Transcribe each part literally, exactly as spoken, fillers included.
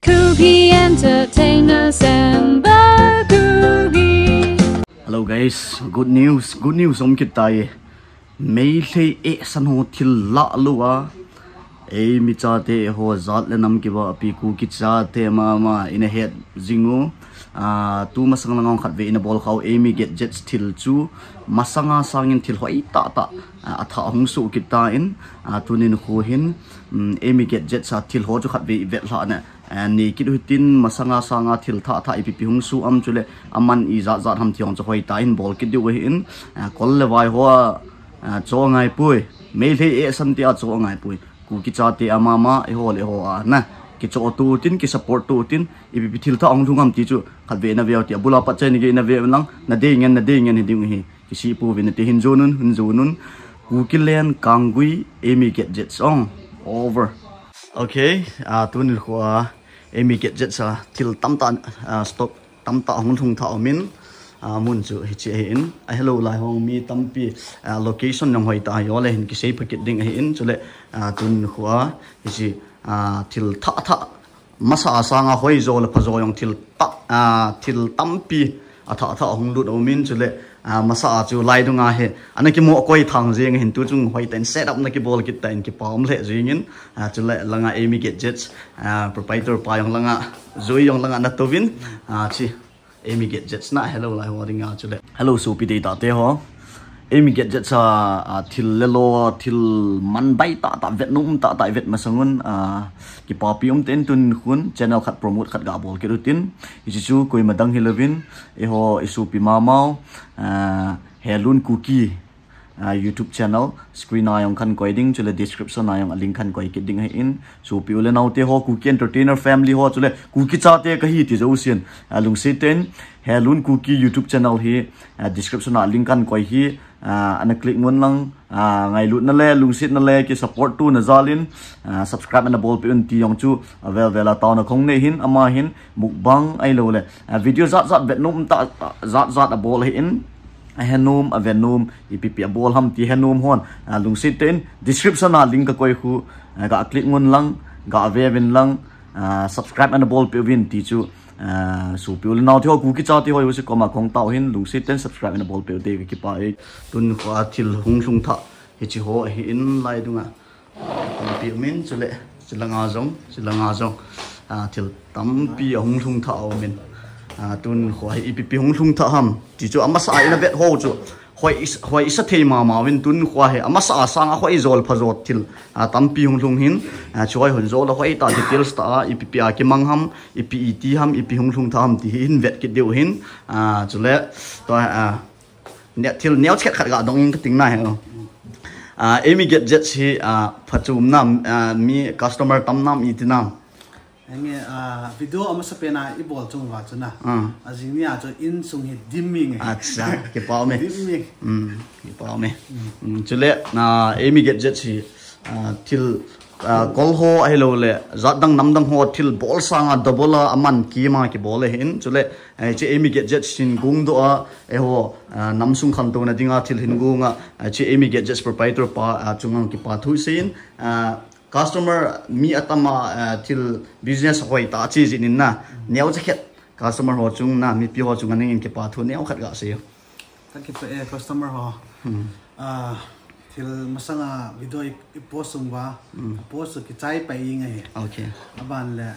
Kuki Entertainers and Bakugi. Hello guys, good news, good news om kit tai. Meitei ehsan ho thil lah lou a, eimi chate ho jat le nam kiva pi Kuki chate mama ina het jing u. Ah, tu masang lang khat ve ina bol khau Eimi Gadgets thil chu masanga sangin thil hoi tah tah, ah, atha hung suh kit tan, ah, tunin khu hin, um, Eimi Gadgets a thil ho chu khat ve i vet lha na. Ah, ni kit u hitin masanga sanga thil thah thah ipi pi hung suh am chule aman ijat jat ham ti hong chu hoi tah in bol kit diu ahin, ah, kol le vai ho a, ah, cho ngai pui. Meitei ehsan ti a cho ngai pui. Kuki chate a mama, eiho le eiho a na. Kicho tu tin, ki support tu tin, ipi pi thil thah hung lhung am ti chu khat ve na ve ti. Abula pat chai ni ge na ve lang, na dei ngen, na dei ngen hi ding hi. Kisi pu ve na te hin jonun, hin jonun. Kukiland Kanggui, Eimi Gadgets ong. Over. Okay, ah, tunin khu a, Eimi Gadgets a thil tamtah, ah, stock tamtah hung lhung thah umin, ah, mun chu hichi ahin. A hello lai hong mi tampi, ah, location jong hoi tah a, jo le hin kisei pha kit ding ahin. Chule, ah, tun khu a, hichi, ah, thil thah thah, masa a sanga hoi jo le pha jo jong thil tah, ah, thil tampi, atha tha hung lut umin chule, ah, masa a chu lai dunga hi, ana kimo koi thang jing hin tu chung hoi tah in set up na kibol kit tah in kipa um le jing in, ah, chule langa Eimi Gadgets, ah, proprietor pa jong langa, jui jong langa na tovin, ah, chi Eimi Gadgets na hello lai ho dinga chule. Hello, sopi dei tate ho. Eimi Gadgets a, ah, thil le lo, thil man bai tah tah vet num tah tah vet masang un, ah, kipa pi um ten tun khun channel khat promote khat ga bol kit u tin. Hichi chu koima dang hi louvin, eiho i sopi mamau, ah, Helun Kuki, ah, YouTube channel, screen a jong khan koi ding, chule description a jong a link khan koi kit ding ahin, sopi u le nao te ho, Kuki Entertainer family ho, chule Kuki chate kahi ti jo sin, ah, lungset ten, Helun Kuki YouTube channel hi, ah, description a link khan koi hi, ah, ana click ngun lang, ah, ngailut na le, lungset na le, ki support tu na jal in, ah, subscribe ana bol pe un ti jong chu, avel vel a tauna khong nei hin, ama hin, mukbang ahilou le, ah, video jat jat vet num tah, jat jat abol ahin, ahe num, ave num, ipi pi abol ham ti he num hon, ah, lungset ten, description a link ka koi khu, ah, ga click ngun lang, ga ve vin lang, ah, subscribe ana bol pe vin ti chu, ah, sopi u le nao te ho, Kuki chate ho, jouse koma khong tao hin, lungset ten subscribe ana bol pe u te ka kipa e. Tun khu a thil hung lhung thah, hichi ho ahin lai dunga. Tampi umin chule, chilanga jong, chilanga jong. Ah, thil tampi ahung lhung thah umin. Ah, tun khu a hi ipi pi hung lhung thah ham. Ti chu amasa a ina vet ho chu. Hoi is-, hoi isa thei mama uvin tun khu a hi. Amasa a sanga hoi jo le pha jo thil. Ah, tampi hung lhung hin. Ah, chu hoi hon jo le hoi tah details tah a ipi pi a kimang ham, ipi iti ham, ipi hung lhung thah ham ti hi hin vet kit diu hin. Ah, chule, to, ah, Ne, thil neo chet khat ga dong in ka ting na he. Ah, Eimi Gadgets hi, ah, phachom nam, ah, mi customer tam nam iti nam. Enge, ah, video amasa pen a i bol chung uva chu na. Ah. Ajing ni a chu insung hi dim mi nge. Acha, kipa ume. Dim mi. Hmm, kipa ume. Hmm, chule, ah, Eimi Gadgets hi, ah, thil, ah, kol ho ahilou le, jat dang nam dang ho thil bol sanga double a aman kima kibol ahin. Chule, eh, hichi Eimi Gadgets hin gong doh a, eiho, ah, nam sung khantouna dinga thil hin gong a, ah, hichi Eimi Gadgets proprietor pa, ah, chunga kipa thu seiyin, ah, customer mi atam a, ah, thil business hoi tah chi jin in na, neo chet khat customer ho chung na, mipi ho chunga nangin kipa thu neo khat ga sei. Ka kipa e customer ho. Hmm. Ah, thil masanga video i, i post sung uva. Hmm. Post chu kichai pai nge. Okay. Aban le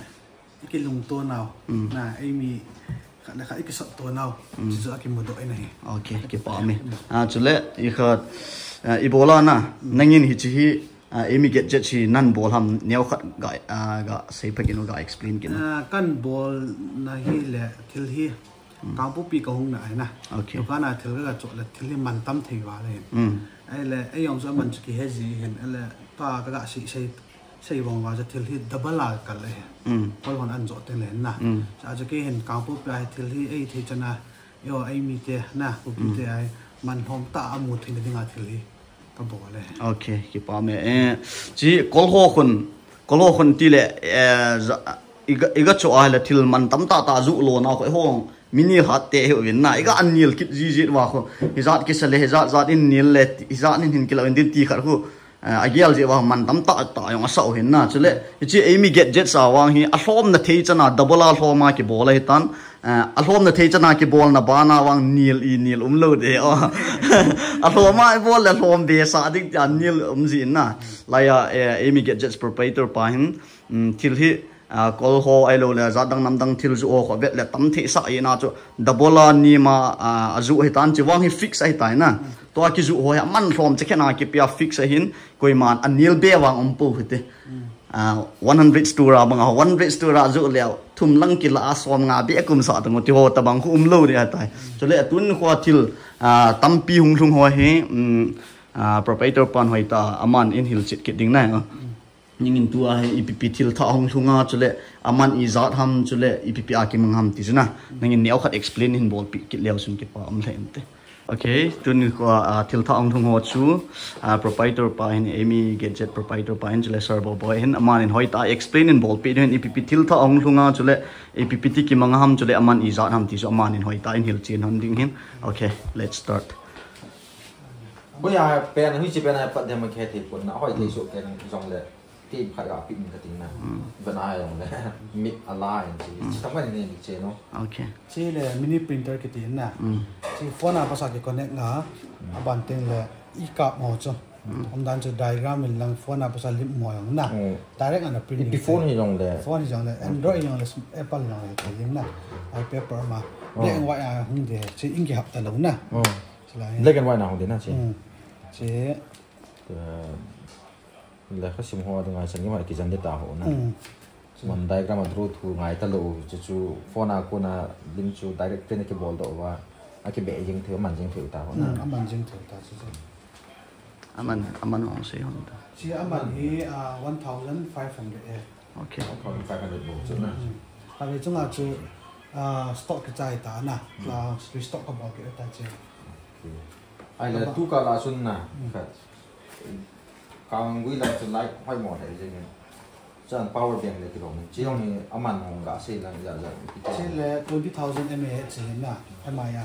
i kilungto nau. Hmm. Na, eimi khat le khat i kisot to nau. Hmm. Chu chu a kimudoh in ahi. Okay, kipa ume. Hmm. Ah, chule, i khat, ah, i bol a na, hmm, nangin hichi hi, ah, Eimi Gadgets hi nan bol ham neo khat ga, ah, ga sei pha kit u, ga explain kit u. Ah, kan bol na hi le thil hi, hmm, Kangpokpi ka hung na ahi na. Okay. Dukan a thil ka ga cho le thil hi man tam thei uva le hin. Hmm. Ahile, ei jong chu aman chu kihe ji hin, ahile, tua ka ga sei, sei, sei vang uva chu thil hi double a kal le hin. Hmm. Kol hon an jo teng le hin na. Hmm. Chu a chu kei hin Kangpokpi a hi thil hi ei thei chan a, eiho, eimi te na, Kuki te, hmm, a hi man lhom tah a mu theina dinga thil hi ka bol e. Okay, kipa ume. Eh, chi kol ho khun, kol ho khun ti le, eh, ja, i ga, i ga cho a le thil man tam tah tah ju lo na kho hong. Mi nil hat te hi uvin na, i ga an nil kit ji ji uva kho. Hijat kisa le, hijat jat in nil le, hijat in hin kila in din ti khat khu. Eh, agel jeh vang man tamtah tah jong asah u ahin na. Chule, hiche Eimi Gadgets a vang hi, alhomna thei chana, double a lhom a kibol ahitan. Eh, alhomna thei chana kibolna bana vang nil i nil umlou de. Oh. Alhom a ibol le lhom be sa ding tia nil um jin na. Laiya, eh, Eimi Gadgets proprietor pa hin, um, thil hi, ah, kol ho ahilou le, jat dang nam dang thil juh ho khu vet le tam thei sah ina chu double a nima, ah, ajuh ahitan, chuvang hi fix ahitai na. Tua kijuh ho hi aman lhom chekhen a kipia fix ahin, koiman anil be vang um pou hite. Ah, one hundred store a bang a, one hundred store a juh le thum lang kila a som nga be kum sa tang ti ho tabang khu umlou de ahitai. Chule atun khu a thil, ah, tampi hung lhung ho hi, um, ah, proprietor pan hoitah a aman in hilchet kit ding na. Nangin tua hi ipi ipi thil thah hung lhung a, chule aman ijat ham, chule ipi ipi a kimang ham ti chu na. Nangin neo khat explain hin bolpeh kit leu chun kipa um lheh inte. Okay, tuni khu a, ah, thil thah hung lhung ho chu, ah, proprietor pa hin, Eimi Gadget proprietor pa hin, chule Sir Boboi hin, aman in hoitah a explain in bolpeh ding hin ipi ipi thil thah hung lhung a, chule ipi ipi ti kimang ham, chule aman ijat ham ti chu aman in hoitah in hilchen hon ding hin. Okay, let's start. Hoiya pen, hiche pen a pat dem khe thei pon na, hoi thei so ken jong le. Ti khat ga pi min ka ting na. Bana jong le. Mit ala in chi. Chi tam ka ni ni che no. Okay. Chi le mini printer kiti na. Chi phone a pasa ki connect na. Aban teng le i kap mo chu. Umdan chu diagram in lang phone a pasa lim mo jong na. Direct ana print. Ipi phone hi jong le. Phone hi jong le. Android jong le. Apple jong le. Ti na. Ai paper ma. Black and white a hung de. Chi ink kihap talou na. Chi lai. Black and white na hung de na chi. Chi. Eh, lekha sim ho dinga chan ngai kijan de ta ho na. Chuan diagram a draw thu ngai talou, chu chu phone a kona lim chu direct print a kibol doh uva, akibe jing thei, aman jing thei ta ho na. Aman jing thei ta chu chu. Aman, aman hung sei hon ta. Chi aman hi, ah, one thousand five hundred e. Okay. One thousand five hundred bou chu na. Kave chunga chu, ah, stock kichai ta na. Restock kabol kit ta chi. Okay. Ahile tu kala chun na, khat. Kang gui lam chu light hoi mo thei jeng in. Chan power bank le kilom in. Chi jong hi aman hung ga sei lang ja ja. Chi le twenty thousand mAh chi hin na, M I a.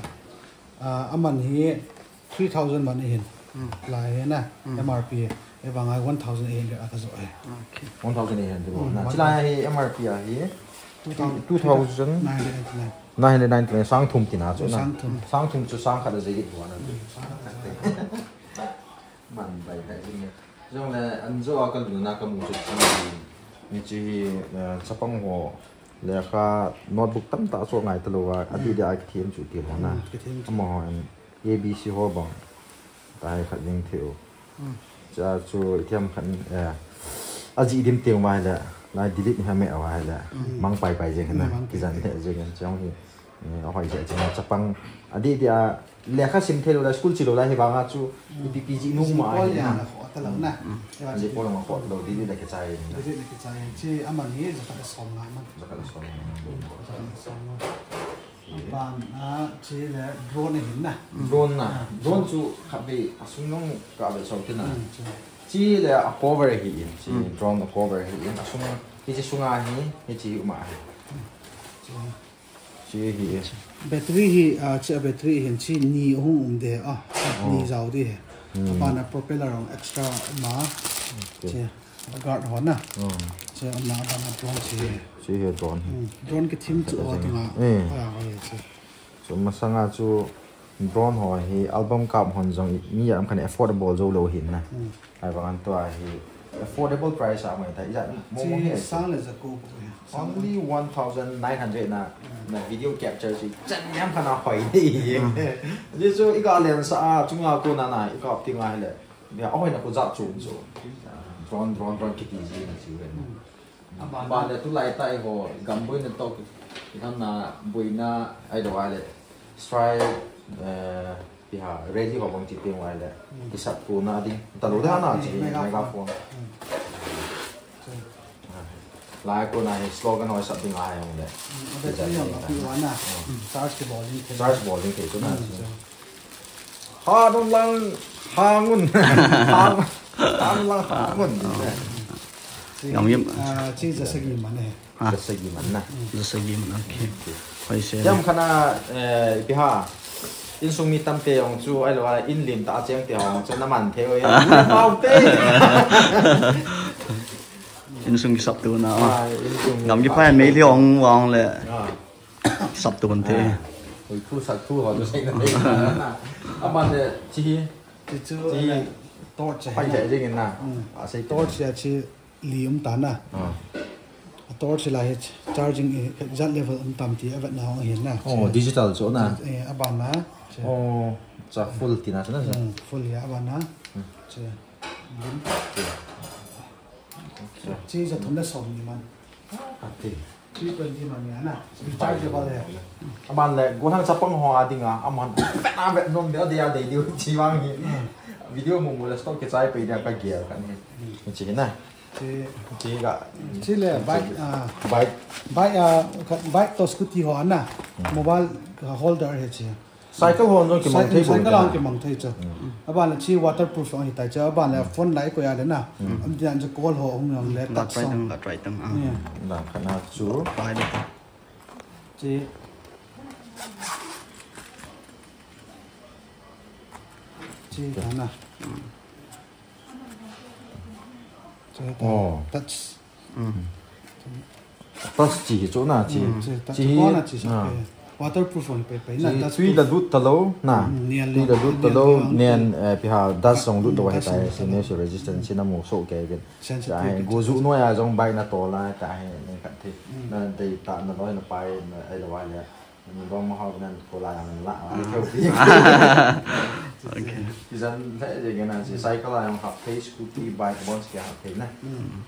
Ah, aman hi three thousand man hin. Lai hi na, M R P. Evang ai one thousand eight hundred a ka jo ai. Okay. One thousand eight hundred. Na, chi lai hi M R P a hi two thousand. Nine hundred ninety-nine. Nine hundred ninety-nine, sang thum tina chu na. Sang thum. Sang thum chu sang khat a jei git bou na. Sang khat a jei git. Man bai bai jing e. Jong le, an jo a ka luna ka mu chu chi. Ni chi hi, eh, chapang ho. Lekha notebook tamtah chu ngai talou a. Adi dia kithem chu ti ho na. Kithem chu. Amaho in A B C ho bang. Tai khat jing thei u. Cha chu ithiam khat, eh, aji dim teng uva hile. Lai delete ni ha me uva hile. Mang pai pai jing na. Kijan le jing chong hi. Eh, ahoi jeh chun chapang adi dia lekha sim thei lou lai, school chi lou lai hi vanga chu ipi ipi ji nung ma hi na. Ji pol ma pot lou di di le ke chai. Di di le ke chai. Chi aman hi jakhat le som nga man. Jakhat le som nga. Jakhat le som nga. Aban a chi le drone hin na. Drone na. Drone chu khat ve asung nung ka ve chau te na. Chi le a cover hi in. Chi drone a cover hi in. Asung hi chi sunga hi, hi chi uma hi. Chi hi. Battery hi, ah, chi a battery hin chi ni hung um de, ah, ni jao de. Aban a propeller hung extra ma. Chi a guard ho na. Chi a na aban a drone chi hi. Chi hi drone hi. Drone kithim chu ho ti ma. Ah, ho chi. Chu masanga chu drone ho hi album kap hon jong mi a am khan affordable jou lou hin na. Ai vang an tua hi affordable price a mai ta ija mo mo hi. Sang le jaku. Only one thousand nine hundred na, na video capture si chan yam khana hoi ni. Ji chu i ga len sa a chunga ko na na i kap ti ngai le. Bia a hoi na ko ja chu chu. Drone, drone, drone kiti ji na chu le. Aban le tulai tai ho gam boina to ki tham na boina ai do ai le. Strike, eh, Pi ha, ready ho bang chi peng uva le. Kisat pu na ding. Talou da na chi megaphone. Lai ko na hi slogan ho sap ding ai hong le. Battery hong api uva na. Charge kibol ding thei. Charge bol ding thei tu na. Ha dong lang hangun. Ha dong lang hangun. Yam yam. Ah, chi ja sagi man e. Ah. Jasagi man na. Jasagi man, okay. Hoi se. Jam khana, eh, ipi ha. Insung mi tamte jong chu, ahilou le in lim tah a cheng te jong chu, na man thei u ahi. Pau te. Insung kisap tu na. Ah, insung mi Gam kipai tamte. Mei li ong vang le. Ah. Sap tu kon te. Ah. Ui, thu sap thu ho tu sei na te. Aman le, chi hi. Chi chu, chi hi. Torch pai hi. Jai jing na. Mm. Ah, sei torch ya chi. Li um ta na. Ah. A torch la hi charging, eh, exact level um tam ti a vetna ho ahi na. Oh, digital chu na. Eh, a ban na. Che. Oh, cha full ti na chu na. Hmm, full ya a ban na. Hmm. Che. Lim. Che. Che. Che ja thum le som ni man. Ah, ti. Three twenty man ya na. Rechargeable he. Aman le, gollhang chapang ho a dinga, aman, a vet nom deu, a dei a dei deu, chi vang hi. Hmm. Video mu mu le stock kichai pei dia ka gel kan hi. Hmm. Chi na. Chi, chi ga. Chi le, bike, chi, ah, bike. Bike, ah, khat, bike to scooty ho ana. Hmm. Mobile, ah, holder he chi. Cycle ho jong kimang thei. Cycle ho kimang thei chu. Hmm. Aban le chi waterproof jong hi tai chu. Aban le phone lai ko ya le na. Hmm. Am ti an chu call ho hung jong le touch tang, touch tang, ah. Yeah. Na kana chu. Bye bye. Chi. Chi kana. Hmm. Che ta. Oh. Touch. Mm. Touch chi hi chu na chi. Mm, che ta. Chi hi. Chi kona chi sa, ah, pe. Waterproof on pe pe na, chi touch tui proof. La lut ta lou na. Mm, nian tui lou, la lut ta lou, nian, nian, eh, pi ha dust jong lut lou, mm, he dust ta jong he, lut ta lou. Sinosu resistance na mu so ke bin. Sensitive ta he, ke go chu. Ju noi a jong bike na tol a ta he, ne khat the. Mm. Na dei ta na loi na pai na ai lou a le. Ni bom ma hau nan ko la yang la. Mm. Ai thau pi. Okay. Izan le je ge na si cycle a yang hap thei, scooty, bike, bon si hap thei na. Mm.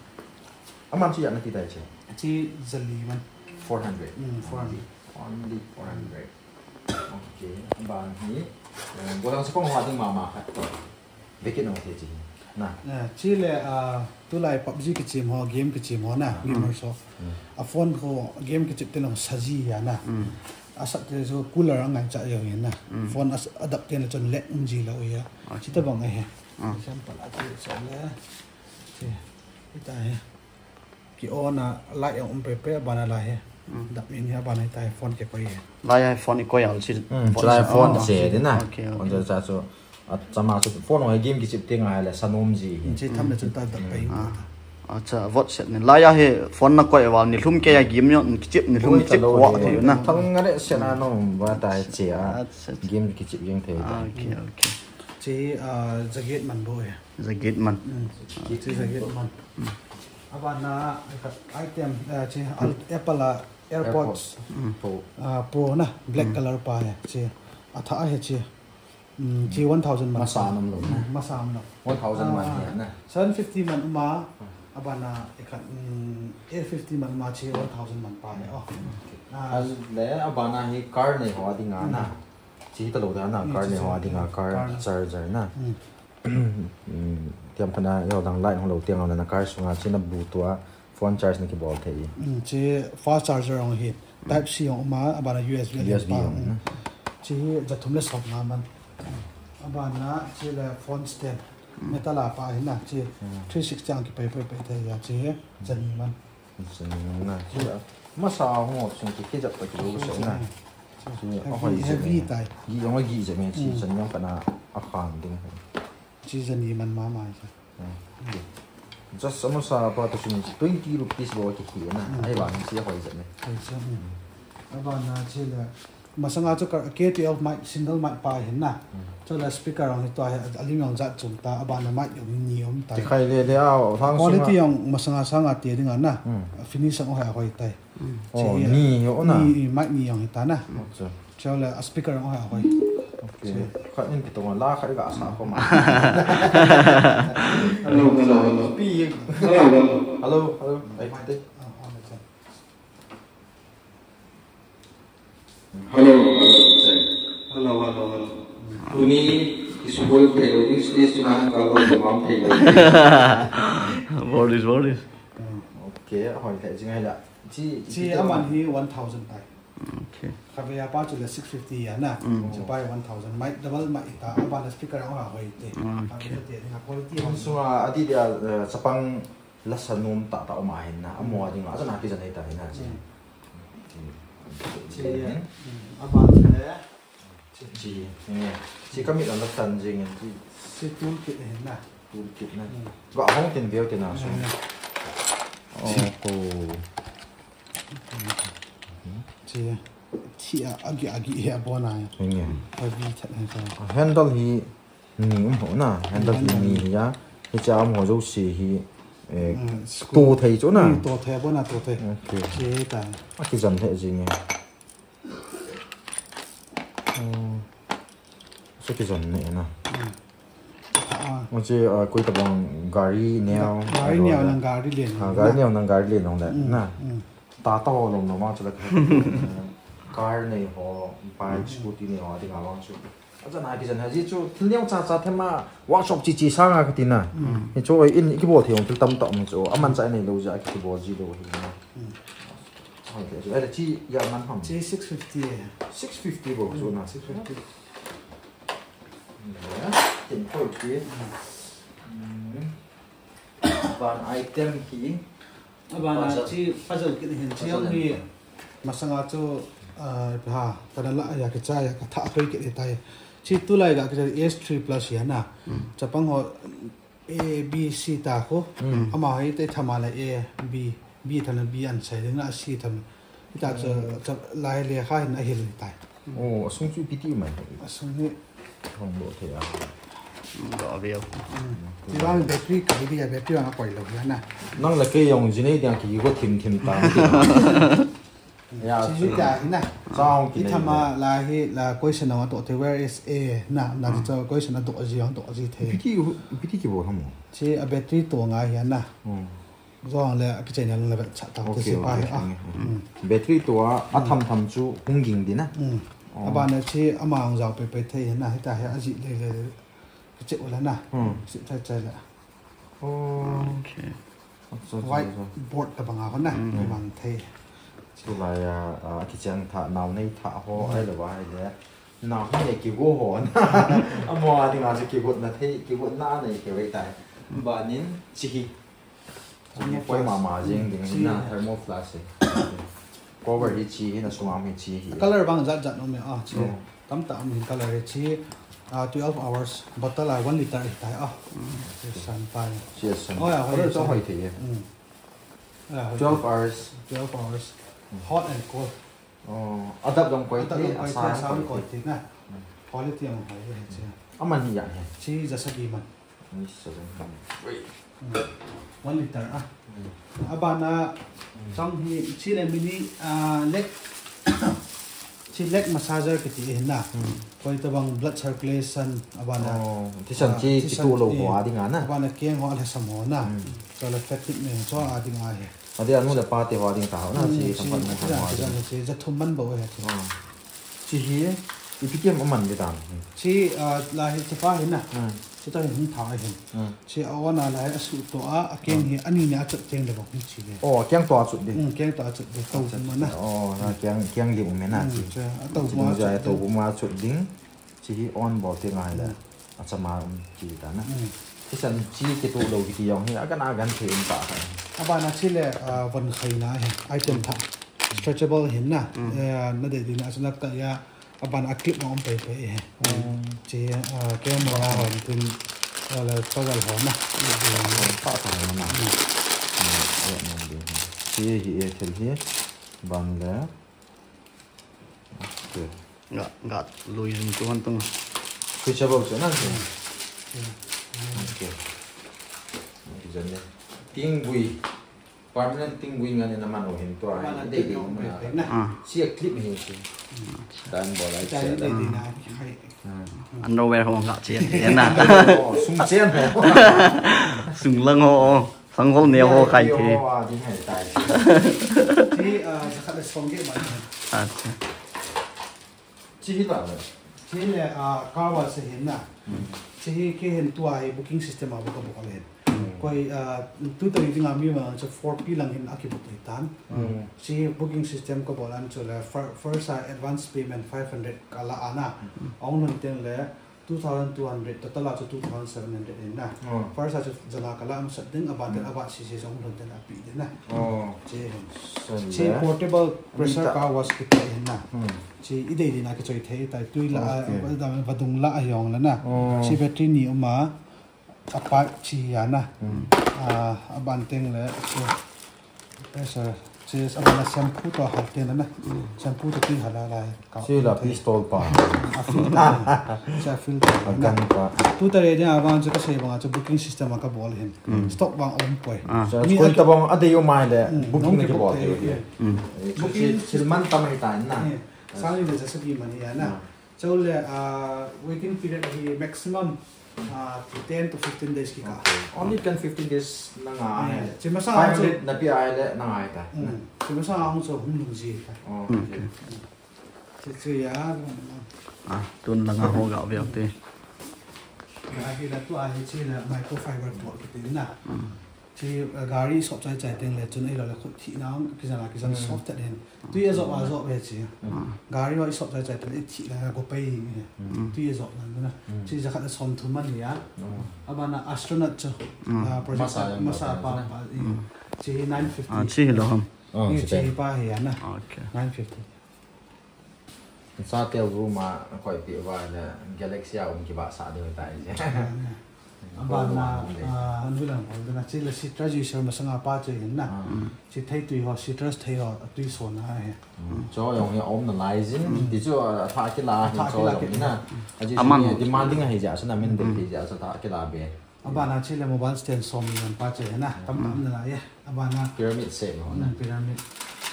Aman chi ya na ti tai che. Chi jali man. Four hundred. Mm, four hundred. Only four hundred. Okay. Aban hi. Eh, gollhang chapang ho a ding mama khat to. Vekit nong thei chi. Na. Eh, chi le, ah, tulai PUBG kichem ho, game kichem ho na, mm, gamers ho. Mm. A phone ho, game kichep te long sa ji ya na. Mm. A sat te chu cooler a ngai cha yo ya na. Mm. Phone a s-, adap te na chun lag um ji lou ya. Okay. Chi ta bang a he. Mm. Example a chi sa le. Chi. Ita he. Ki on a light jong um pepe, abana la he. Mm. Dap in he, abana ta he phone kikoi he. La he phone ikoi al si. Mm, phone la si. Phone oh, che si de na. Okay, okay. Phone cha chu. A chama chu phone ho game kichep te ngai le sa nom ji hi. Chi tham le chu ta dap pe. Ah. Acha, vot set ni. La he phone na koi val ni lhum ke ya game yo kichep ni lhum kichep wa thei na. Thang nga le se na no ba ta che a. Acha, acha. Game kichep jeng thei. Ah, okay, okay. Chi, ah, jacket man bo he. Jacket man. Mm. Chi jacket man. Mm. Abana, item, eh, chi, al-, Apple a AirPods, AirPods. Mm. Pro. Ah, Pro na, black, mm, color pa he, chi. Atha he, chi. Mm, chi one thousand man. Masa nom lou na. Mm, masa nom lou. One thousand man, ah, he na. Seven fifty man uma, mm, abana, ikhat, mm, eight fifty man uma, chi one thousand man pa he, oh. Okay. Ah. Al-, le, abana hi car nei ho a dinga na. Mm. Chi ta lou da na, mm, car nei ho a dinga, car, car charger na. Mm. Mm, tiam khana, yo dang light hung lou tiang na car sunga, chi na Bluetooth a phone charge na kibol thei. Mm, chi fast charger hung hi. Mm. Type C hung uma, abana U S B, U S B pa, hung, mm. Chi hi jathum le som nga man. Abana chi le phone stand. Mm. Metal a pa hi na, chi, mm, three sixty ang kipai pai pai thei ya, chi hi jani man. Jani man na. Chi, masa hung op sung ki kijap ta kilou sa na. Chi, chi, heavy, ahoi jep heavy me tai. Gi jong gi jep me, chi, mm, chan jong kana a khang ding. Chi jani man mama cha. Hmm. Just a masa pa to sung twenty rupees bo ki hi na. Hmm. Ahivang chi ahoi jep me. Ahoi jep me. Hmm. Abana chi le, masanga chu ka K twelve mic, single mic pa hi na. Hmm. Chu le speaker ang hi to hi, a lim jong jat chung ta, abana mic jong ni um ta. Ti khai le le a, hang sunga. Quality jong masanga sanga ti ding a na. Hmm. Finish ang ahoi ahoi tai. Mm. Oh, chi, ni ho na. Ni, mic ni jong hi ta na. Acha. Chu le, a speaker jong ahoi. Okay. Chi. Khat in kitong la khat ga sa ko ma. Hello, hello, hello. Pi. Hello, hello. Hello, hello. Ai, te. Ah, ah, acha. Hello, hello, sir. Hello, hello, hello. Tuni, isubol thei lou, English, English, tuna, ka lo, mam thei lou. What is, what is? Okay, ahoi thei jing ahi la. Chi, chi, chi aman hi one thousand tai. Okay. Kavei a pa chu le six fifty ya na. Mm. Chi pa hi one thousand. Mic double mic ta, abana speaker ahoi te. Okay. Kavei te ni quality. Hung sunga ati dia, eh, chapang lasa nom tah tah um ahin na. Amo a dinga, acha na kijan hei ta hin na chi. Mm. Chi. Chi, mm, abana le. Chi, nge. Chi kamit a natan jing in chi. Chi tool kit ahin na. Tool kit na. Hmm. Ga hong tin veu tin a sung. Hmm. Oh, oh. Chi, chi a, agi, agi he a bona. Nge. A vi that he ta. A handle hi ni um ho na. Handle hi ni hi a. Hi cha um ho jo si hi. Eh, hmm, to thei chu na. Hmm, to thei bona to thei. Okay. Chi ta. A kijan thei jing e. Hmm. Chu kijon ne na. Hmm. Ah. Oche, ah, koi tabang gari neo. Ga-, gari neo nang gari len. Ah, gari neo nang gari len nong le. Hmm. Na. Hmm. Tata ho lom lom a chu la. Car nei ho, bike, hmm, scooty nei ho, ati nga bang chu. Ajan a kijan ha ji chu, thil neo cha cha them a, workshop chi chi sang a kati na. Hmm. Hi chu oi in, kibol thei ong thil tam tam chu, aman cha nei lo ja, kibol ji lo hi na. Hmm. Ai, te chu, ai, chi ya man ham. Chi six fifty e. Six fifty bo chu na. Six fifty. Ya, tin point ki. Hmm. Ban item ki. Abana chi puzzle kit hin chi puzzle ni masanga chu, ah, ha, kana la ya kicha ya ka tha koi kit tai. Chi tulai ga kicha S three plus ya na. Hmm. Chapang ho A, B, C ta khu. Hmm. Ama hi te thama la A, B, B thana B an sai ding na C thana. Ita chu, hmm, chu lai le kha hin a hil tai. Oh, asung chu ipi ti mai. Asung hi. Hong lo thei a. Lo veu. Hmm. Ti vang battery kai dia, battery vang a koi lo ya na. Nang la kei jong jinei dia ki go thim thim ta. Ya, chi so ta hi na. Chang ki nei. Ithama la hi la question a to the, where is A? Na, na, hmm, cho question a do ji, do ji thei. Ipi ti, ipi ti kibol ham. Chi a battery to ngai hi na. Hmm. Jong le a kichai na le cha ta. Okay, okay, pa hi a. Okay. Hmm. Battery to a, hmm, a tham tham chu hung ging di na. Hmm. Oh. Abana chi ama hung jao pe pe thei na, hita hi a ji le le. Kiche u la na. Hmm. Chi chai chai la. Oh. Okay. Acha, acha, acha. Whiteboard tabang a hon na, hmm, bang thei. Tulai a, a, kichang tha, nao nei tha ho, hmm, ai lo ba ai le. Nao nei kigo ho na. Amo a dinga chu kigo na thei, kigo na nei ke wei tai. Banin chi hi. Thermo flask. Poi mama jing ding, chi na, thermo flask e. Cover hi chi hi, na sungam hi chi hi. Color bang jat jat um e, ah, chi. Oh. Tam ta um hin color hi chi, ah, twelve hours. Bottle a one liter hi tai, ah. Mm. Chi san tai. Chi san. Oh, ya, hoi, color chu hoi thei e. Mm. Ya, hoi. Twelve hours. Twelve hours. Mm. Hot and cold. Oh, adap jong koi thei, adap jong koi thei, asa jong koi thei na. Mm. Quality jong hoi e chi. Aman hi ya he. Chi ja sagi man. Ni seven hundred. Mm. One liter a. Mm. Abana, mm, chang hi, chi le mini, ah, leg, chi leg massager kiti hi na. Mm. Koi tabang blood circulation, abana. Oh, thisan, ah, chi, thisan kitu lo, eh, ho a ding a na. Abana keng ho a lhasam ho na. Mm. Cho le fatigue ne, cho a ding a hi. Adi anu le pa te ho a ding ta ho na, mm, chi, chi, sampan mo chi, ho a chi, ding. Chi, ja thum man bo he chi. Oh. Chi hi. Ipi ti ham aman le dan. Chi, ah, la hi chapa hi na. Hmm. Chi ta hi hung tha hi. Hmm. Chi a on a la hi a su to a, a keng hi, hmm, ani ni a chut teng le bang hung chi le. Oh, keng to a chut ding. Hmm, keng to a chut ding. To ma na. Oh, na keng, keng li um na chi. Hmm, chi a to ma a chut ding. To ma chut ding. Chi hi on bol te ngai le. Hmm. Achama um ti ta na. Hmm. Thisan chi kitu lo kiti jong hi, agan agan thei um ta kha. Abana chi le, ah, von khai na hi, item tha. Stretchable hin na. Hmm. Eh, na de ding na, asalak ta ya, abana a clip ma um pai pai hi. Hmm. Chi, ah, camera ho tin, ah, le towel ho na. Ta ta na. Hmm. Hmm, awan na de. Chi hi e thil hi, ban le. Okay. Ga, ga, lui jing tu han tung. Reachable chu na. Okay. Okay, jan le. Tinggui. Permanent tinggui ngan in aman u hin tua. Aman a dei dei clip na. Ah. Chi a clip hi chi. Time bol ai chi a dei dei na. Ah. Underwear ho nga chi a na. Oh, sung chen ho. Sung lang ho. Sanggol neo ho khai the. Neo ho a ding hai tai. Chi, ah, jakhat le song ge ma. Acha. Chi hi ta le. Chi le, ah, car wash hin na. Hmm. Chi hi kei hin tua hi booking system a book a book a le hin. Hmm. Koi, ah, tu ta ding a mi ma chu four P lang hin a kibook hi tan. Hmm. Chi booking system ka bol an chu le fir-, first a advance payment five hundred ka la ana. Hmm. Ong lhun teng le two thousand two hundred, total a chu two thousand seven hundred in na. Oh. First a chu jala kala masat ding, aban ten, mm, aban sisi jong lon ten api ding na. Oh. Che hin. Che portable pressure car wash kiti hin na. Hmm. Che idei dei na kichoi thei tai, tui la, okay, a, vadung la a jong la na. Oh. Che battery ni uma, a part chi a na. Hmm. A, aban teng le, che, pressure, che, aban a shampoo to hal ten na. Hmm. Shampoo to tui hal a lai. Che la pistol pa. A filter. Che filter. A gun pa. Tu tare dia vang chu kasei vang chu booking system a kabol hin. Mm. Stock vang um poi. Ah. Che mi koi a tabang adei umai le, mm, booking na kibol thei hi. Mm. Che thil man tam hi ta na. Sang ni le sa bi man hi na. Ah. Chule, ah, waiting period hi maximum, ah, ten to fifteen days kika. Okay. Only ten fifteen days na ngai. Eh, che masang a chu five hundred na pi ai le na ngai ta. Mm. Che masang a chu hung lung ji ta. Oh, okay. Okay. Che, che ya. Ah, tun langa ho ga veu te. Ga hi la tu a hi che la microfiber cloth kiti na. Mm. Che, eh, gari sop chai chai teng le chun ei lo le khut thina, kijan a kijan, mm, soft ta den. Tui a jop a jop ve che. Mm. Gari ho i sop chai chai teng le i thina go pai ni. Mm. Tui a jop na na. Mm. Che jakhat a som thum man ni a. Mm. Abana astronaut chu. Mm. Ah, project masa, masa pa, pa, i. Mm. Che nine fifty. Ah, che hi lo ham. Oh, che pa hi a na. Okay. Nine fifty. Sa tel room a koi pi va le Galaxy a um kiba sa de ta je. Abana, ah, anu lang hol na che le citrus juicer masanga pa che hin na. Ah. Che thei tui ho, citrus thei ho, tui so na he. Mm. Cho jong hi om na lai jin, mm, ti chu, ah, tha kila hi cho jong na. Aji aman demanding hi ja, so na min de, mm, hi ja, so tha kila be. Abana che le mobile stand som ni lam pa che na, tam tam na la ye. Abana pyramid shape ho na. Mm, pyramid.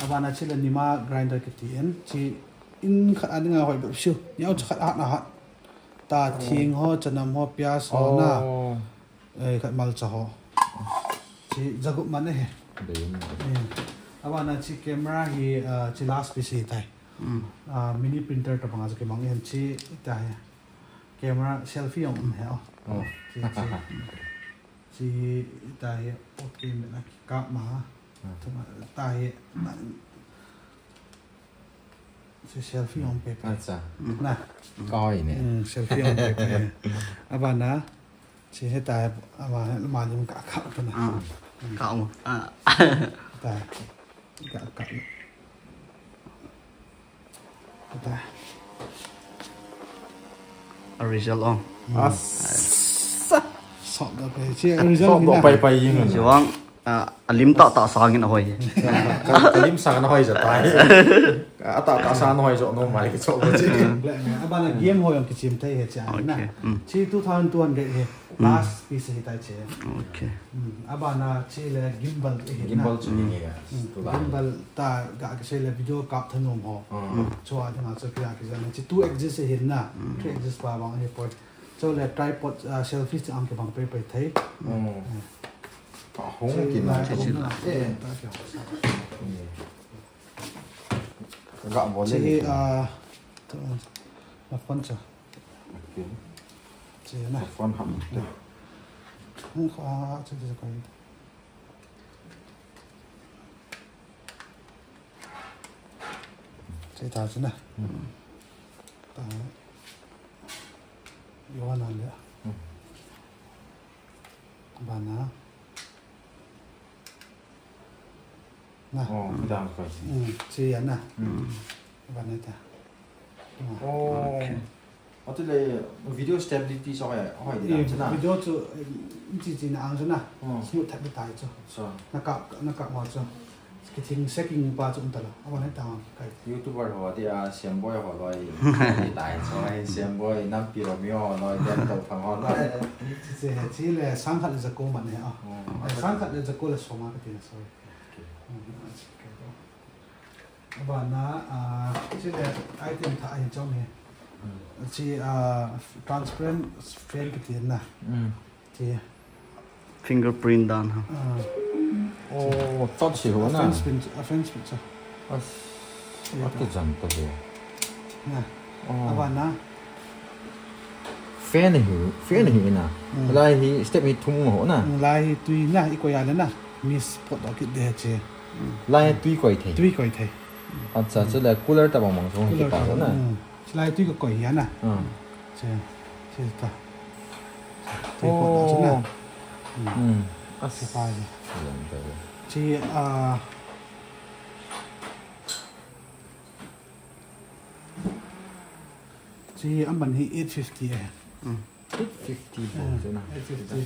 Abana che le nima grinder kiti en, che in khat a dinga hoi bep siu. Niau cha khat a hat na hat. Ta, oh, thing ho, chanam ho, pias ho na. Oh. Eh, khat malcha ho. Che jagup man e he. Dei na. Eh. Abana che camera hi, ah, che last piece hi tai. Mm. Ah, mini printer tabang a che kemang en che ta he. Camera selfie jong um he o. Oh. Che, che. Che ta hi, okay, me na kikap ma. Ah. Tuma ta hi, na, che selfie jong pe pe. Acha. Na. Koi ne. Mm, selfie jong pe pe. Abana, che he ta hi, ama, ama jong ka kap na. Ah. Ka mo. Ah. Ta. Ka kap. Kata. A result ong. Asa. Sop da pai. Che a result sop da pai pai jing. Chuang, ah, a lim tah tah sangin a hoi. Ka, ka lim sang na hoi ja tai. A tah tah sang na hoi jo no mai ke cho ko chi. Black man. Abana game ho jong kichim thei he cha na. Okay. Mm. Chi two thousand two hundred he. Last piece hi tai che. Okay. Mm, abana che le gimbal hi na. Gimbal chu ni nge. Mm, tu la. Gimbal ta ga ka sei le video kap thanom ho. Mm. Chua dinga chu kya ki jana chi two axis hi na. Mm. Three axis pa bang hi poi. Chu le tripod, ah, selfie chi ang ke bang pe pe thei. Mm. Eh. Pa hong ki na chu na. Eh. Ta kya ho sa. Ga bol le. Chi, ah, to, na phone cha. Okay. Che na. Phone ham. Hung kha, che, che, che, che ta che na. Hmm. Ta. Yo na le. Hmm. Bana. Na. Oh, dang kai. Hmm, che ya na. Hmm. Bana ta. Oh. Okay. Atu le video stability so hoi, hoi di eh, na. Video chu, eh, chi chi na ang chu na. Oh. Smooth thak di tai chu. So. Na ka, na ka ma chu. Kithing setting pa chu um ta la. Awan hai ta kai. YouTuber ho di a, Siamboi ho loi. Di tai chu ai Siamboi, Nampi Romeo ho loi, Dem To Phang ho loi. Chi chi he chi le sang khat le jako man he a. Oh. Eh, sang khat le jako le soma ka ti na, sorry. Okay. Mm, okay. Abana, ah, chi le item thah hi chom hi. Hmm. Chi, ah, transparent fan kiti na. Hmm. Chi. Fingerprint dan ha. Ah. Oh, touch hi ho na. Fan spin, a fan spin cha. As. Chi a ta. Kijan ta le. Na. Oh. Abana. Fan hi, fan hi na. Hmm. Lai hi step hi thum ho na. Hmm, lai hi tui na, i koi a le na. Mist pot a kit de che. Lai tui koi thei. Tui koi thei. Acha, chu le cooler ta bang bang chu cooler ta na. Hmm. Chu lai tui ko koi hi na. Hmm. Che. Ita. Tripod na chu na. Hmm. Asi pa ji. Chi, ah, chi aman hi eight fifty eh. Hmm. Eight fifty bou chu na. Eight fifty.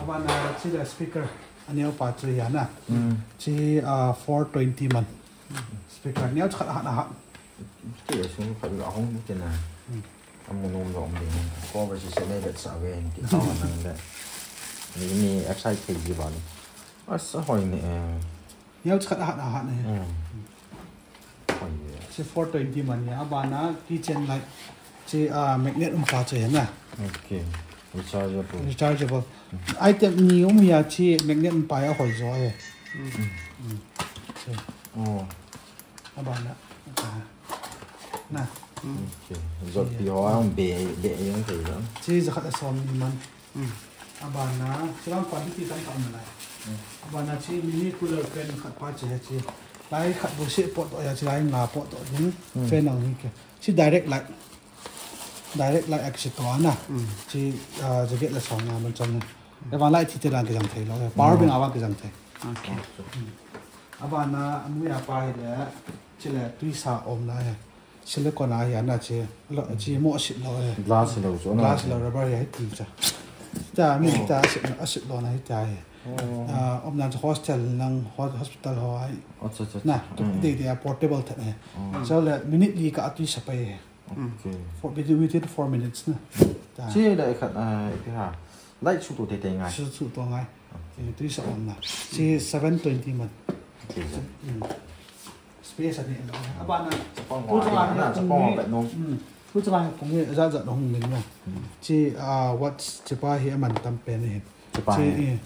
Abana chi la speaker aneo pa chu ya na. Hmm. Chi, ah, four twenty man. Speaker neo khat hat na hat. Ti a sung khat la hong ti na. Hmm. Amu nom jong ding. Ko ba si se nei bet sa ve ti ko nang le. Ni, ni excite thei ji ba ni. Asa hoi ni eh. Neo khat hat hat ni. Hmm. Hoi ni. Si four twenty man ya. Abana kitchen light. Si, ah, magnet um pa che na. Okay. Rechargeable. Rechargeable. Item ni um ya si magnet um pa ya hoi jo eh. Hmm. Hmm. So. Oh. Abana. Ah. Na. Okay. Jot pi ho ang be, be yang thei lang. Chi ja khat a som ni man. Hmm. Abana, chi lang quality tam tam na lai. Hmm. Abana chi mini cooler fan khat pa chi ha chi. Lai khat bu se pot to ya chi lai nga pot to ding. Hmm. Fan ang ni ke. Chi direct light. Direct light action to na. Hmm. Chi, ah, jacket la som na man chang na. Abana light thi te lang ke jang thei lo. Power bank a ba ke jang thei. Okay. Hmm. Abana, amu ya pa hi le, chi le, tuisa om na he. Silicone a hi ana chi, lo, chi mo sit lo he. Glass lo chu na. Glass lo rubber hi ti cha. Ta mi ta sit, a sit lo na hi ta he. Oh. Ah, om na chu hostel nang ho-, hospital ho ai. Acha, acha, acha. Na, tu de de portable ta he. Oh. So le minute li ka tuisa pai he. Okay. For, within, within four minutes na. Ta. Chi le khat, ah, ipi ha. Light su tu te te ngai. Su tu to ngai. Okay. Tuisa om na. Chi seven twenty man. Okay. Hmm. Space ani lo. Abana. Chapang ho, tu chang na, chapang ho, bet no. Hmm. Tu chang kong ni ja ja hung min na. Hmm. Chi, ah, watch chi pa hi aman tam pen ni. Chi pa chi, hi. Eh,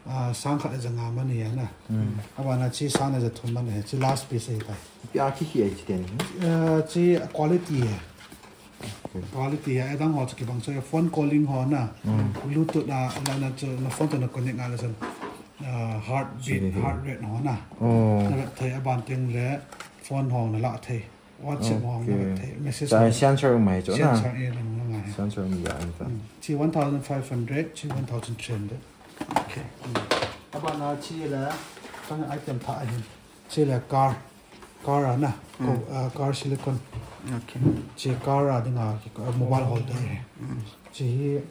ah, sang khat ja nga man ni na. Hmm. Abana chi sang ja thum man ni. Chi last piece hi tai. Pia ki hi ai chi ten. Eh, chi quality hi. Okay. Quality a, adang ho chu kibang chu, phone calling ho na, mm, Bluetooth a, na, na chu, na phone to na connect a, na chun, ah, heartbeat, heart rate ho na. Oh. Na vet thei, aban teng le phone ho na la thei. WhatsApp ho na vet thei. Okay. Message ho. Sensor mai chu na. Sensor e lang lang a. Sensor mi ya anta. Mm. Chi one thousand five hundred, chi one thousand three hundred. Okay. Mm. Abana chi le, kan item tha ahin. Chi le car. Car a na, mm, ko, ah, car silicone. Okay. Chi car a dinga, ah, mobile holder. Mm. Chi hi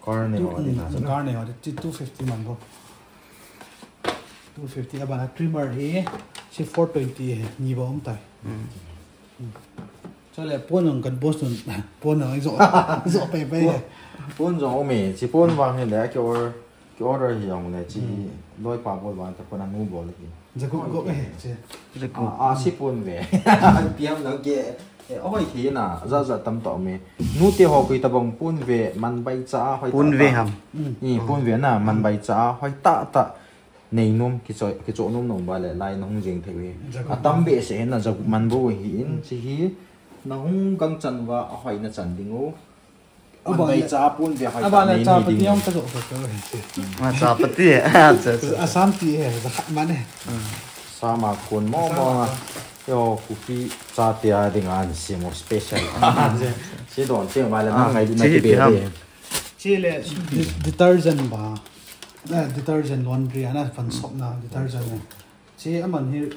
car nei ho dinga, mm, car nei ho, chi two fifty man bou. Two fifty abana trimmer hi, chi four twenty hi, ni bou um tai. Mm. Mm. Chule pon ang kan boss nun, pon ang jo, jo pai pai. Pon, pon jo um e, chi pon vang hi le, ki or Ki order hi jong le chi, hmm, loi pa bol vang ta pon a nu bol hi. Jagup gup e, chi. Jagup. Ah, ah, si pon ve. An piam lang ke. Eh, ahoi thei na, ja ja tam tah um e. Nu te ho koi tabang pon ve, man bai cha, hoi tah tah. Pon ve ham. Hmm. Ni pon ve na, man bai cha, hoi tah tah. Nei nom, kicho, kicho nom nom ba le, lai na hung jing thei ve. Jagup. Atam behseh na, jagup man bou hi in, hmm, chi hi. Na hung gang chan uva, ahoi na chan ding u. Abana chapati jong ka jo ka ka. Ma chapati, ah, cha, cha. Assam ti he, ja khat man e. Sama kun mo mo nga. Yo, kupi chate a dinga an sim u special. Si don che ma le nang ngai na ki be be. Chi le de-, detergent ba. Eh, detergent laundry ana fan sop na detergent. Chi aman hi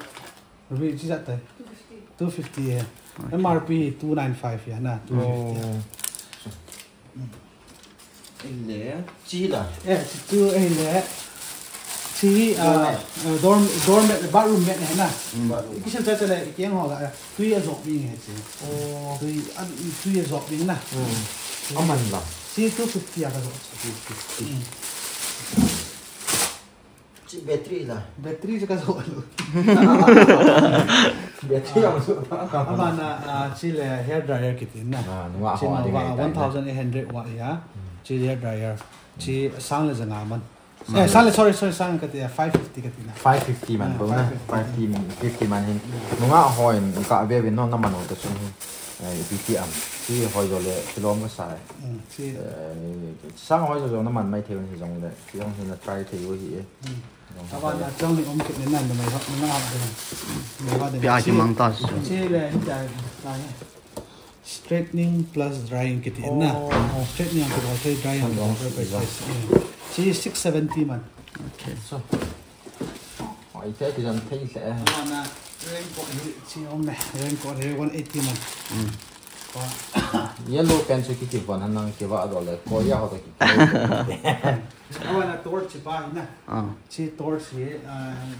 Ruby, chi jat tai? Two fifty. Two fifty e. Okay. M R P two nine five ya na, two fifty. Oh. Ile, chi la. Eh, chi tu, eh, ile. Chi, ah, doormat, eh, door, doormat, bathroom mat hai na. Hmm. Bathroom. Kisil cha cha le, kiang ho la, eh, tui a jop ding hai chi. Oh. Tui, ah, tui a jop ding na. Hmm. Aman la. Chi two fifty a ka jop. Two fifty. Hmm. Chi battery la. Battery chu ka jo lu. Battery ang su. Abana, ah, chi le hair dryer kiti na. Ah, nunga ho a ding a one thousand eight hundred watt ya. Hmm. Chi le hair dryer. Chi sang le janga man. Hmm. Eh, sang le, sorry, sorry, sang kati, five fifty kati na. Five fifty man, ah, bo na. Five fifty. Five fifty man hin. Nunga ho in ka ve ve no na man ho ta sun hin. Eh, ipi ti am. Chi hoi jo le kilom ka sa. Hmm, chi. Eh, sang hoi jo jo na man mai thei hin jong le. Chi jong hin na try thei u hi e. Hmm. Abana chang ni om kit ni nan, numei ho, numei ho de. Numei ho de. Pia ki mang ta su. Chi le, ni ta, ta ni. Straightening plus drying kiti na. Straightening ang kibol thei, drying ang kibol thei. Chi six seventy man. Okay. So, oh, ite kijan thei le. Ana raincoat hi chi om me. Raincoat hi one eighty man. Yellow pen chu kiti van hanang kiva do le ko ya ho to ki. Awana torch pa na. Chi torch hi,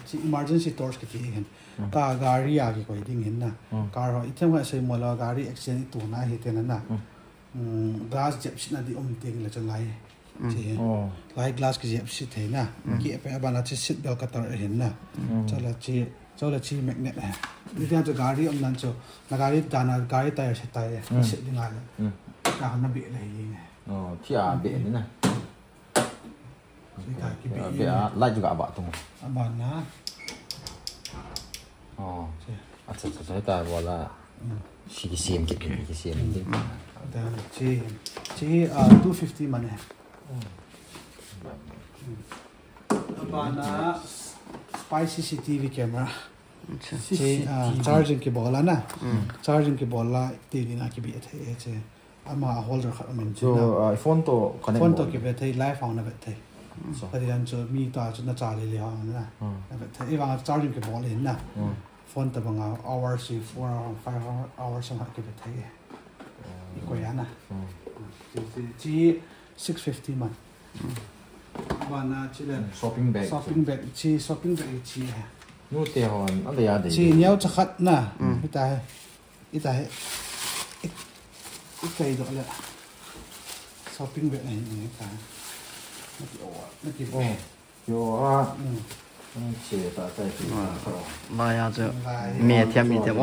chi emergency torch kiti hin. Ka gari a kikoi ding hin na. Car ho, ithem ngai sei mo la gari accident itu na hi te na na. Glass jep sit na di um ting le chun lai. Chi. Lai glass ki jep sit thei na. Ki pe abana chi seat belt ka tar hin na. Chala chi, chala chi magnet he. Ni dia chu gari um nan chu. Na gari dana gari tire se tire. Sit ding a le. Ka na bi le hi ne. Oh, thia be ni na. Be a light juga ba tung. Abana. Oh. Acha acha acha ta wala. Si ki siam ki ki siam ki. Da chi chi a two fifty mane. Abana spy C C T V camera. Chi charging ki bola na. Charging ki bola T V na ki bi the che. Ama holder khat amin chu. So uh, phone to connect. Phone to kibe thei live hong na vet thei. So kadi dan chu mi ta chu na cha le le hong na. Na vet thei. Iwang charging kibol in na. Phone to banga hours si four hour, five hour, hours hong kibe thei. Iko ya na. Chi six fifty man. Bana chi le. Shopping bag. Shopping bag chi shopping bag chi. Nu te hon anda ya de. Chi niau cha khat na. Ita he. Ita he. Ikai do le. Shopping bag na hin ita. Naki o, naki o. Yo a. Che ta ta ki. Maya chu. Me thiam mi thiam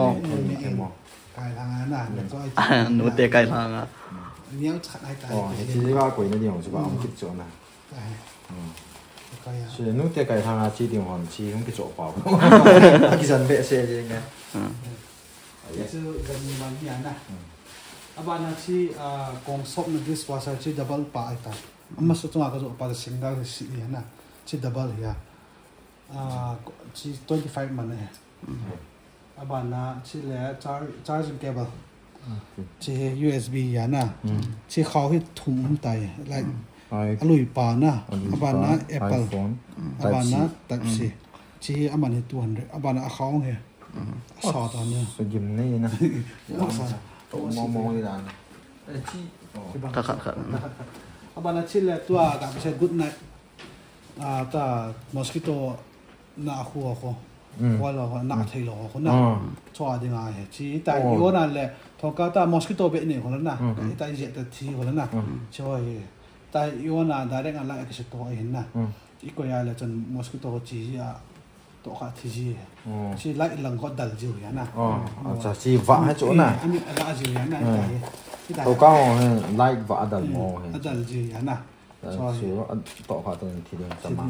o. Kai langa na. Nu te kai langa. Niau cha khat ai ta. Oh, he chi ga koi na niau chu ba am kit chu na. Che nu te kai langa chi ding hon chi hung ki cho pa. Ki jan be se ding ne. Chu kan ni man hi ana. Abana chi kong sop na dishwasher chi double pa ai ta. Ama su chunga ka jo pa single hi si hi ana. Chi double hi a. Chi twenty five man e. Abana chi le charging cable. Chi hi U S B hi ana. Chi khao hi thum um tai. Like alui pa na. Abana Apple. Abana Type C. Chi hi aman hi two hundred. Abana akhao hi. Sa ta na. Sa gim nei na. Mo mo ni dan. Kha kha kha. Abana chi le tua ka se good night. A ta mosquito na khu khu. Wala na thei lo khu na. Chua ding a he. Chi ta i ona le thoka ta mosquito be nei khu na. Ta i je ta thi khu na. Chua hi. Ta i ona direct a la ka se to hin na. I ko ya le chan mosquito chi a. Toh kha thi ji. Chi light lang kho dal ji ya na. Oh, acha chi va ha chu na. Ani ala ji ya na. Toh ka ho he light va dal mo he. Adal ji ya na. Chi toh kha to thi ding sama.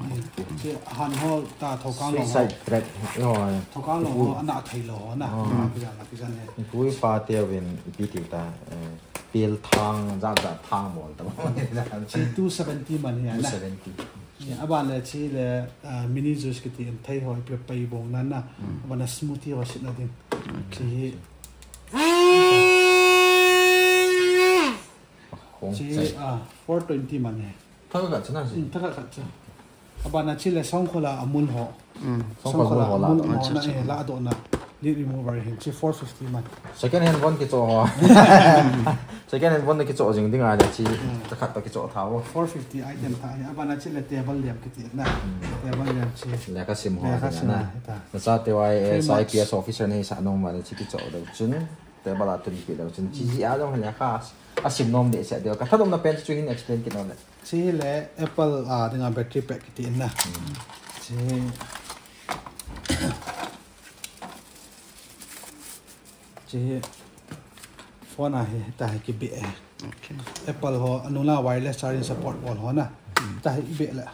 Chi han ho ta thoh ka lo. Suicide threat. Yo. Thoh ka lo ana thei lo na. Pia la pia ne. Kui pa te win ipi ti ta. Pil thang za za thang mo ta. Chi two seventy man ya na. Two seventy. Aban le chi le mini juice kiti in thei hoi pe pai bong nan na. Aban le smoothie ho sit na ding. Chi hi. Chi four twenty man he. Thaka ka chana si. Thaka ka cha. Aban le chi le song khola amul ho. Song khola amul ho na e la do na. Lip remover hin chi four fifty man. Second hand one kicho ho. Second hand one kicho jing ding a le chi. Takhat to kicho tha ho. Four fifty item tha. Aban le chi le table lamp kiti na. Table lamp chi. Le ka sim ho. Le ka sim na. Na sa te wai S I P S officer nei sa nong ma le chi kicho do chun. Table a tun pi do chun. Chi a dong le ka. A sim nom de se de. Ka tha dong na pen chu hin explain kit no le. Chi le Apple a dinga battery pack kiti na. Chi. Chi phone a hi ta hi ki be. Okay. Apple ho anula wireless charging support bol ho na. Ta hi be la.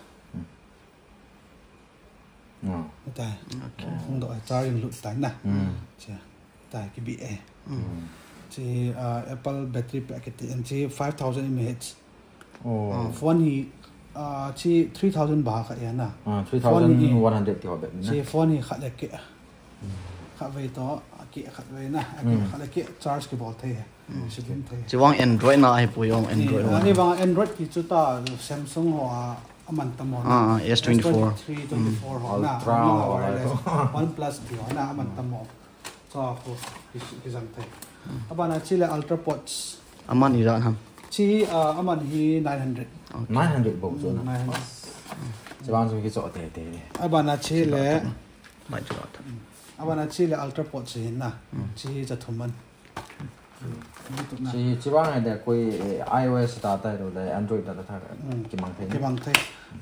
Ta. Okay. Hung do charging lut ta na. Chi. Ta ki bi e. Chi Apple battery pack kiti en chi five thousand mAh. Oh. Phone hi chi three thousand ba ka ya na. Ah, three thousand one hundred ti ho bet na. Chi phone hi khat le ke. Kha ve to Keh khat ve na, a keh khat le keh charge kibol thei he. Sidim thei. Chuvang Android na ahi poi ong, Android. Ni, ani vang Android ki chu ta Samsung ho a, aman tam ho na. Ah, ah, S twenty-four. S twenty-three, twenty-four ho na. Ultra, Aman ho wireless, wireless. OnePlus ti ho na, aman tam ho. Chu a khu ki, kijang thei. Abana chi le Ultra Pods. Aman ijat ham? Chi, ah, aman hi nine hundred. Okay. Nine hundred bou chu na. Mm, nine hundred. Chuvang chu kichoh tei tei. Abana chi le. Mai chu ta. Abana chi le Ultra Pods hi na. Chi hi cha thum man. Chi, chuvang hi de koi, eh, iOS ta ta lo le Android ta ta tha. Mm. Kimang thei. Kimang thei.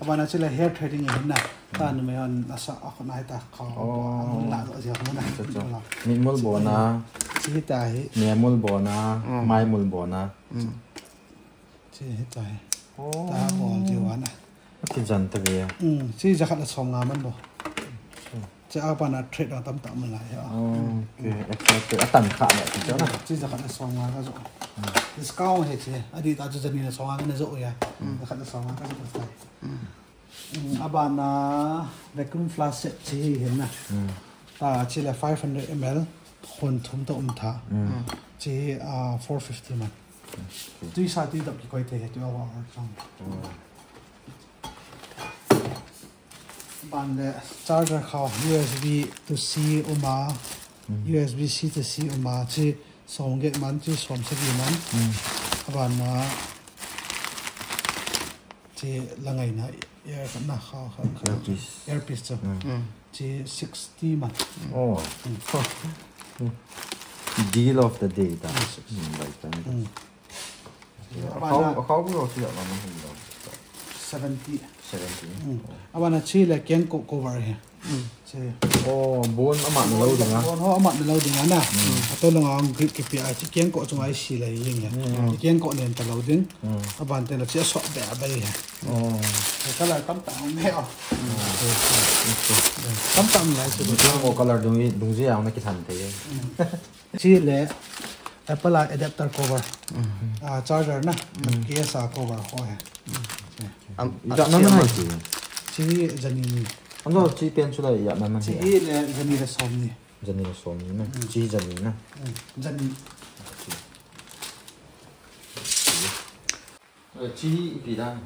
Abana chi le hair threading hi na. Ta numei hon asa a khon ai ta kha. Oh. An la lo jia mo na. Chu, chu. Mitmul bo na. Chi ta hi. Mitmul bo na. Mm. Maimul bo na. Mm. Chi hi ta hi. Oh. Ta bol ji wa na. Kijan ta ve. Mm, chi jakhat le som nga man bo. Chi abana thread a tam tam man lai ha. Oh, okay. Extra thread. Atan kha le, chi na. Chi jakhat le som nga ka jo. Discount he chi. Adi ta chu jani le som nga na jo ya. Jakhat le som nga ka jo tai. Mm, abana vacuum flask set chi hi na. Mm. Ta chi le five hundred M L. Khon thum ta um tha. Mm. Chi, ah, four fifty man. Okay. Tui sa tui dap kikoi thei he, tui a wa or chang. Oh. Ban le charger kha U S B to C uma, Mm. U S B C to C uma, chi som get man, chi som sagi man. Mm. Abana chi la ngaina ear khat na kha, kha, kha. Earpiece. Earpiece chu. Mm. Mm. Chi sixty man. Oh. Mm. Deal of the day ta. Mm, sixty. Mm, like that. Mm. Akau, akau ko si la ma hin lo. Seventy. Seventy. Mm. Oh. Abana chi le kengkoh cover he. Mm. Chi. Oh, bon amat na lo ding a. Bon ho amat na lo ding a na. Mm. Ato langa grip kipe a chi kengkoh chunga isi le yin he. Mm. Kengkoh nen ta lo ding. Mm. Aban te la chi a sot be a be he. Oh. Color tam tam he o. Mm. Tam tam lai chi. Kengkoh color dung, dung ji a na kithan thei. Mm. Chi le Apple a adapter cover. Mm. Ah, charger na. Mm. Case a cover ho he. Am, ijat man ham chi? Chi jani ni. Ano chi pen chu la ijat man ham? Chi le jani le som ni. Jani le som ni na. Mm. Chi jani na. Mm. Jani. Eh, chi hi ipi dan?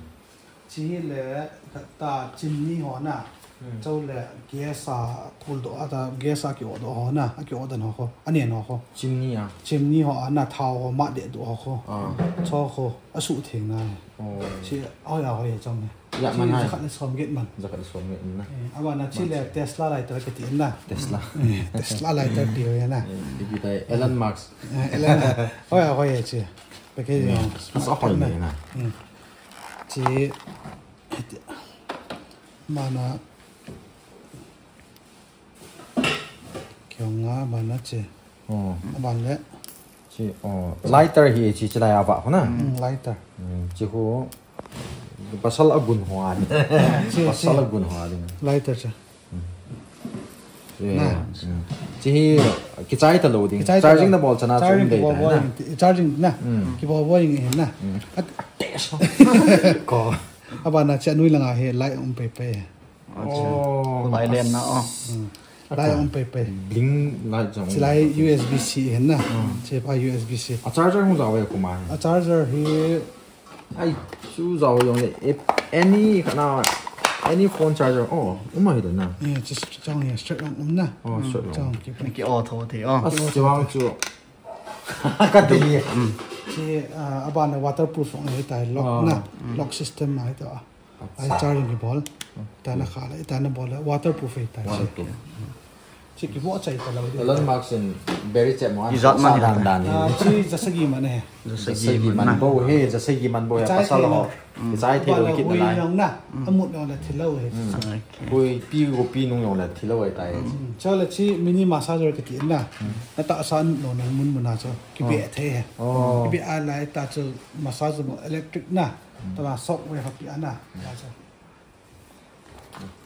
Chi hi le, ta chimney ho na. Hmm. Chule gas a cool doh a ta, gas a ki-on doh ho na, a ki-on doh ho kho, a nen ho kho. Chimney a? Chimney ho a na thao ho ma de doh ho kho. Ah. Cho kho, a suh theng na. Oh. Chi, hoi a hoi a chang ne. Ijat man ham? Chi jakhat le som get man. Jakhat le som get na. Eh, abana chi le Tesla lighter kiti na. Tesla. Eh, Tesla lighter ti ho ya na. Eh, ipi tai Elon Musk. Eh, Elon. Hoi a hoi a chi. Package jong. Asa hoi na. Hmm. Chi, hiti. Mana. Kiong nga mana chi. Oh. Aban le. Chi, oh. Lighter hi chi chi lai ava ho na. Hmm, lighter. Hmm, chi ho. Pasal a gun ho a. Chi, chi. Pasal a gun ho a. Lighter chi. Hmm. Na. Hmm. Chi hi kichai ta lo ding. Kichai ta lo. Charging na bol chana chu um dei ta na. Charging na. Hmm. Kibol bol jing hi na. Hmm. At ko. Abana chi anoi langa hi light um pei pei. Oh. Light len na o. Hmm. Light um pei pei. Bling light jong. Chi lai U S B C hi na. Hmm. Chi pa U S B C. A charger hung jao ve kuma hi. A charger hi Ai, chu jao jong le, if any khat na, any phone charger, oh, um ahi dan na. Eh, just chang ya, strap jong um na. Oh, strap jong. Chang ki. Ki-on tho thei, oh. As, chi vang chu. Ka ti. Chi, ah, aban le waterproof jong ahi tai, lock na, lock system ahi tai. Ai, charging kibol. Tana kha le, tana bol le, waterproof ahi tai. Waterproof. Chi kibo chai ta lo di. Elon Musk in battery chem mo an. Ijat man hi dan dan hi. Ah, chi jasagi man he. Jasagi man bou he, jasagi man bou he, pasal ho. Kichai thei lo kit nalai. Hui nung na, amut nung le thilo he. Hui pi go pi nung nung le thilo he tai. Chule chi mini massager kiti na. Na tahsa nung nung mun mun a chu. Kibe thei he. Kibe a lai ta chu massage mo electric na. Ta la shock wave pi ana.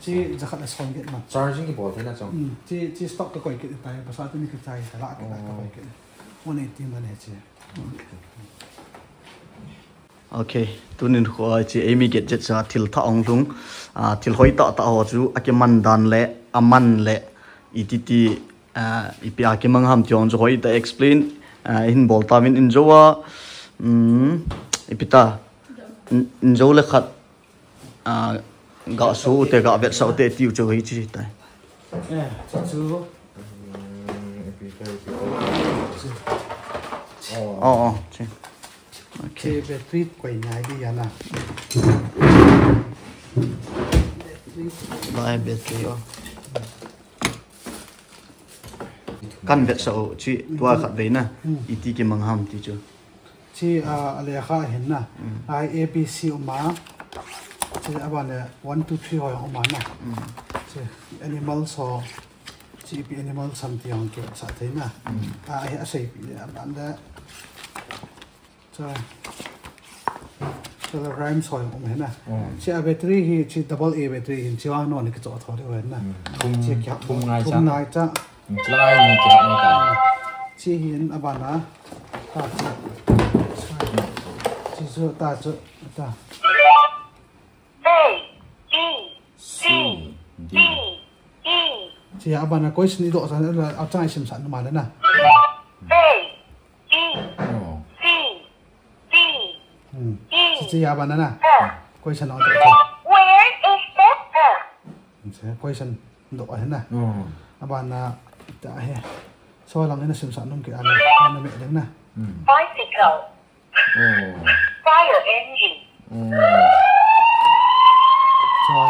Chi jakhat le som get man. Charging kibol thei na chong. Mm, chi, chi stock ka koi kit tai, pasal tuni kichai ta la ka koi kit. One eighty man he chi. Okay, tunin khu a chi eimi gadget cha thil thah hung lhung, ah, thil hoi tah tah ho chu akiman dan le, aman le, iti ti Ah, ipi a kimang ham ti jong chu hoi ta explain, ah, hin bol ta min in jo a, um, ipi ta, in, in jo le khat, ah, ga so te ga vetsah te ti u chu hoi chi tai. Eh, chu chu. Oh, oh, chi. Okay. Chi battery koi ngai di ya na. Battery. Bai battery, oh. Kan vetsah u, chi tua khat vei na. Hmm. Iti kimang ham ti chu. Chi, ah, a lekha hin na. Hmm. Ai A B C um a. Chi a ban le one, two, three ho jong um a na. Hmm. Chi animal so. Chi ipi animal sam ti jong kivetsah thei na. Hmm. Ah, hi a seipi le a ban le. Chu, chu la rhymes ho jong um ahi na. Hmm. Chi a battery hi, chi double A battery hin, chi vang non kichoh tho diu ahi na. Hmm. Thum, chi kya, thum ngai thum cha. Ngai cha. Hmm, chi la ngai ni kya ngai ta. Chi hin a ban a. Ta chi. Chi chu ta chu ta. A, B, C, D, E. Chi a ban a question i doh san a chang i simsah nom a le na. A, B, Oh. C, D, Hmm. E. Chi a ban a na. F. Question on. Where is the F? Chi question doh ahi na. Oh. A ban a ta hi. So lang ina simsah nom kit a le. Ana me ding na. Hmm. Bicycle. Oh. Fire engine. Oh. Chua.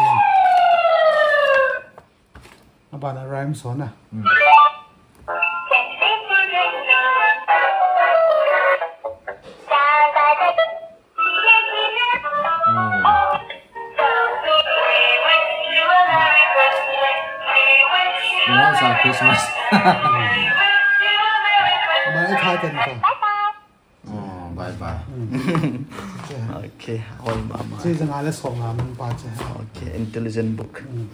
A ban a rhymes ho na. Mm. Mm. Once a Christmas. A ban a thai ten ka. Oh, bye bye. Mm. Okay, hoi mama. Chi janga le som nga man pa chi. Okay, intelligent book. Mm.